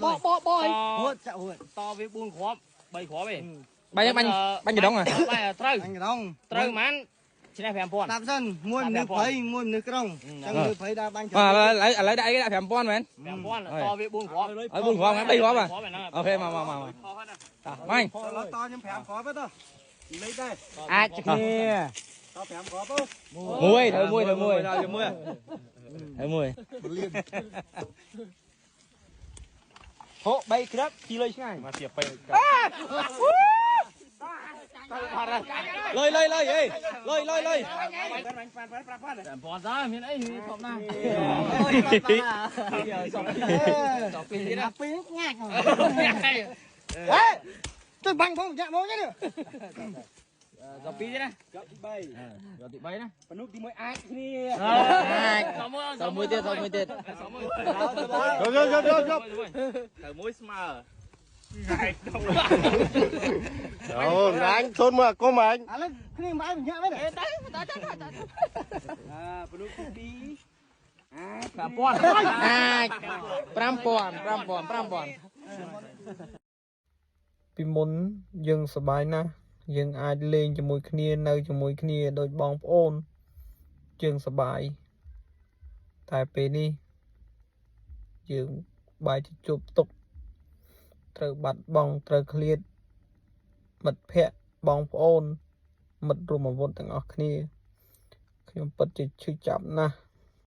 បបបអី ហួតចាក់ហួត តវា4គ្រាប់3គ្រាប់ឯង បាញ់បាញ់បាញ់កដងហ៎ បាញ់ត្រូវ អញកដង ត្រូវហ្មងឈ្នះ5000 តាប់សិនមួយមនុស្សព្រៃមួយមនុស្សក្រុងចឹងមនុស្សព្រៃដើរបាញ់ បាទឥឡូវឥឡូវដាក់អីគេដាក់5000មែន 5000តវា4គ្រាប់ ឲ្យ4គ្រាប់ហ្នឹង3គ្រាប់ហ៎ ហ្នឹង OK មកមកមកតោះបាញ់ តតខ្ញុំ5គ្រាប់ទៅលេខដែរ អាចគ្នា ត5គ្រាប់ទៅ មួយត្រូវមួយត្រូវមួយត្រូវមួយត្រូវមួយហូ3គ្រាប់ជីលុយឆ្ងាយ មកទៀតពេល លុយលុយលុយអេលុយលុយលុយ 5000តើមានអីធំណាស់ តពីណាពីងាច់ ហេទៅបាញ់ផងចាក់មកនេះ តពីទៀតណា ទី3 យកទី3ណា មនុស្សទី1អាចគ្នា អាច តមួយ តមួយទៀតតមួយទៀត យកយកយកយក ទៅមួយស្មើ អូអញធន់មកគុំអញ ឥឡូវគ្នាមិនឲ្យញាក់មែនទេ ទៅទៅទៅទៅ អាមនុស្សទី 5000 អាច5000 5000 5000 ពីមុនយើងសប្បាយណាស់យើងអាចលេងជាមួយគ្នានៅជាមួយគ្នាដូចបងប្អូនយើងសប្បាយតែពេលនេះយើងបែរជាជួបទុក្ខត្រូវបាត់បង់ត្រូវឃ្លាតមិត្តភ័ក្តិបងប្អូន មិត្តរួមអាវុធទាំងអស់គ្នាខ្ញុំពិតជាឈឺចាប់ណាស់។